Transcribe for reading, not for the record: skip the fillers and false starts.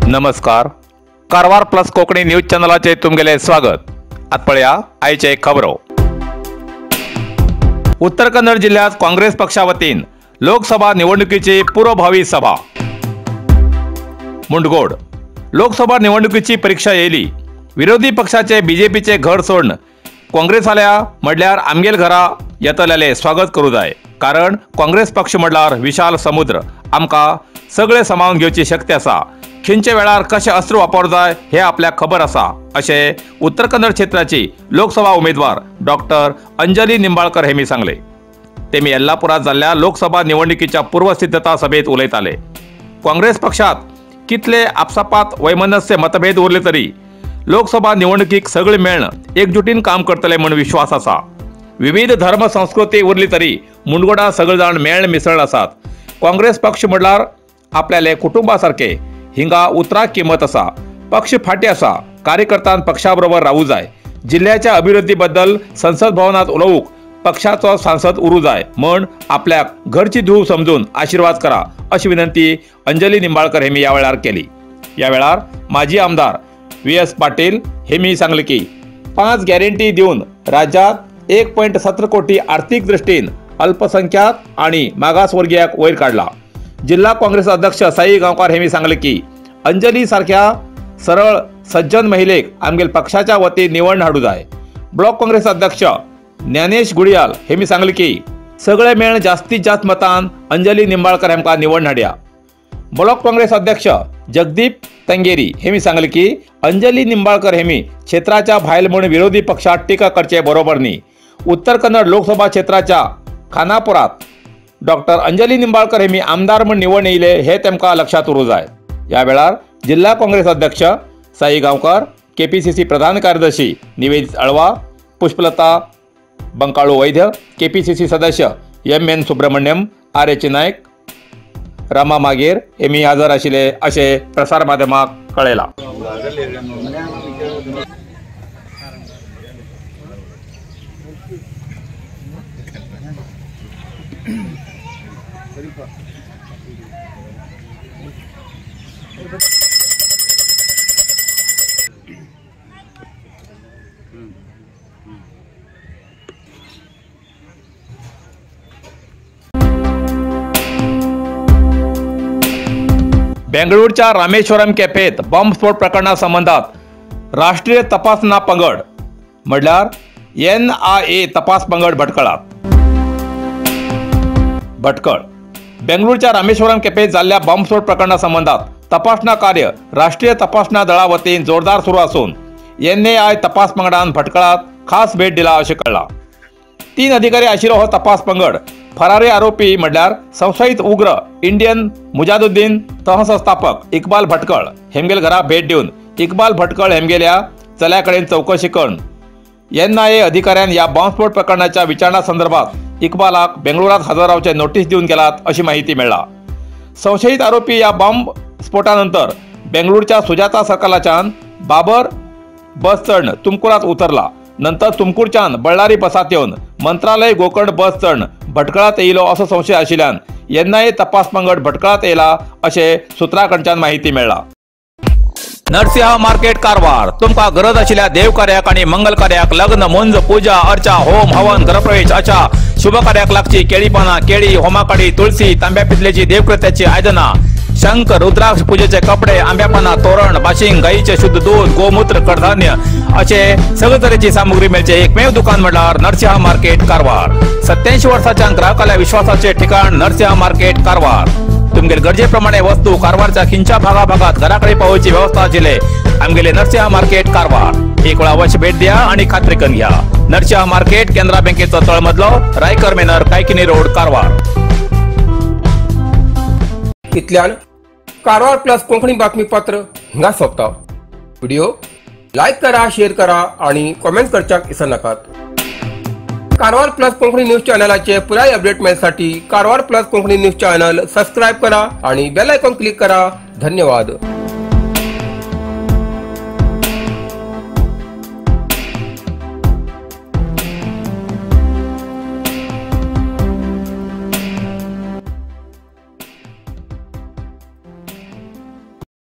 नमस्कार, Karwar plus Konkani news चॅनलाचे तुमगेले स्वागत। आत पळया आयचे खबरो। उत्तर कन्नड जिल्ह्यात काँग्रेस पक्षा वतीन लोकसभा निवडणुकीची पूर्वभावी सभा। मुंडगोड लोकसभा निवडणुकीची परीक्षा येयली। विरोधी पक्षाचे बीजेपीचे घर सोडून काँग्रेसाल्या म्हणल्यार आमगेल घरा येतल्याले स्वागत करू जाय, कारण काँग्रेस पक्ष म्हणल्यार विशाल समुद्र, आमकां सगळे सामावून घेवची शक्ती आसा। खंयच्या वेळार कशें अस्त्र वापरूं जाय हे आपल्याक खबर आसा, अशें उत्तर कन्नड क्षेत्राची लोकसभा उमेदवार डॉक्टर अंजली निंबाळकर हेमी सांगले। तेमी येल्लापुरात जाल्ल्या लोकसभा निवडणुकीच्या पूर्वसिद्धता सभेत उलयताले। काँग्रेस पक्षात कितले आपसापात वैमनस्य मतभेद उरले तरी लोकसभा निवडणुकीक सगळे मेळन एकजुटीन काम करतले म्हूण विश्वास आसा। विविध धर्म संस्कृती उरली तरी मुंडगोडा सगळे जाण मेळन मिसळ आसात। काँग्रेस पक्ष म्हणल्यार आपल्याले कुटुंबा सारखे, हिंगा उतराक किंमत आसा। पक्ष फाटी आसा, कार्यकर्त्यान पक्षा बरोबर रावू जाय। जिल्ह्याच्या अभिवृद्धी बद्दल संसद भवनात उलोवंक पक्षाचो सांसद उरू जाय म्हण आपल्याक घरची धूव समजून आशीर्वाद करा, अशी विनंती अंजली निंबाळकर हेमी ह्या वेळार केली। या वेळार माजी आमदार व्ही एस पाटील हेमी सांगले की 5 गॅरंटी दिवन राज्यात 1.17 कोटी आर्थिक दृष्टीन अल्पसंख्याक आणि मागासवर्गीयाक वयर काडला। जिल्हा काँग्रेस अध्यक्ष साई गांवकार हेमी सांगले की अंजली सारख्या सरळ सज्जन महिलेक आमगेल पक्षाच्या वतीन निवड हाडू जाय। ब्लॉक काँग्रेस अध्यक्ष ज्ञानेश गुडियाल हेमी सांगले की सगळे मेळन जास्तीत जास्त मतान अंजली निंबाळकर हेमका निवड हाडया। ब्लॉक काँग्रेस अध्यक्ष जगदीप तंगेरी हेमी सांगले की अंजली निंबाळकर हेमी क्षेत्राच्या भायल म्हूण विरोधी पक्षात टीका करचे बरोबर न्ही। उत्तर कन्नड लोकसभा क्षेत्राच्या खानापुरात डॉक्टर अंजली निंबाळकर हेमी आमदार म्हूण निवड येयले हे तेमकां लक्षात उरूं जाय। ह्या वेळार जिल्हा काँग्रेस अध्यक्ष साई गांवकर, केपीसीसी प्रधान कार्यदर्शी निवेदित अळवा, पुष्पलता बंकाळू वैद्य, केपीसीसी सदस्य M N Subrahmanyam, R H Naik, Rama Mager हेमी हजर आशिल्ले अशें प्रसार माध्यमाक कळयलां। बेंगळूरच्या रामेश्वरम कॅफेत बॉम्बस्फोट प्रकरणासंबंधात राष्ट्रीय तपासणा पंगड म्हणल्यार NIA तपास पंगड भटकळात। भटकळ बेंगळूरच्या रामेश्वरम कॅफेत जाल्ल्या बॉम्बस्फोट प्रकरणासंबंधात तपासणा कार्य राष्ट्रीय तपासणा दळा वतीन जोरदार सुरू असून NIA तपास पंगडान भटकळात खास भेट दिला अशें कळ्ळां। 3 अधिकारी आशिल्लो हो तपास पंगड फरारी आरोपी म्हणल्यार संशयित उग्र इंडियन मुजादुद्दीन सहसंस्थापक इक्बाल भटकळ हेमगेल घरा भेट दिवन इक्बाल भटकळ हेमगेल्या चल्या कडेन चवकशी करून NIA अधिकाऱ्यान ह्या बॉम्बस्फोट प्रकरणाच्या विचारणा संदर्भात इक्बालाक बेंगळुरात हजर रावचे नोटीस दिवन गेलात अशी माहिती मेळ्ळा। संशयित आरोपी ह्या बॉम्ब स्फोटानंतर बेंगळूरच्या सुजाता सर्कलाच्यान बाबर बस चढ तुमकुरात उतरला, नंतर तुमकूरच्यान बळ्ळारी बसात येवन मंत्रालय गोकर्ण बस चढ भटकळात येयलो असो संशय आशिल्ल्यान NIA तपास पंगड भटकळात येयला अशें सुत्रां कडच्यान माहिती मेळ्ळा। नरसिंह मार्केट कारवार तुमकां गरज आशिल्ल्या देवकार्याक आनी मंगल कार्याक लग्न, मुंज, पूजा अर्चा, होम हवन, गृहप्रवेश अशा शुभ कार्याक लागची केळी पानां, केळी, होमाकाडी, तुळसी, तांब्या पितलेची देवकृत्याची आयदनां, शंख, रुद्राक्ष, पूजेचे कपडे, आंब्या पानां, तोरण, बाशिंग, गायीचे शुद्ध दूध, गोमूत्र, कडधान्य असे सगळे तरेची सामुग्री मेळचे एकमेव दुकान म्हणल्यार नरसिंह मार्केट कारवार। 87 वर्साच्या ग्राहकाल्या विश्वासाचे ठिकाण नरसिंह मार्केट कारवार। तुमगेल गरजेप्रमाणे वस्तू कारवारच्या खिंच्या भागाभागात घराकडे पावोवची व्यवस्था आशिल्ले आमगेले नरसिंह मार्केट कारवार। एक वेळा अवश्य भेट द्या आणि खात्री करून घ्या। नरसिंह मार्केट, केनरा बँकेचो तळमजलो, रायकर मेनर, कायकिनी रोड, कारवार। इतल्यान कारवार प्लस कोंकणी बातमीपत्र हिंगा सोंपता। व्हिडिओ लायक करा, शेअर करा आणि कॉमेंट करच्याक विसरनाकात। कारवार प्लस कोंकणी न्यूज चॅनलाचे पुराय update मेळसाठी Karwar plus Konkani news channel subscribe करा आणि बेल आयकॉन क्लिक करा। धन्यवाद।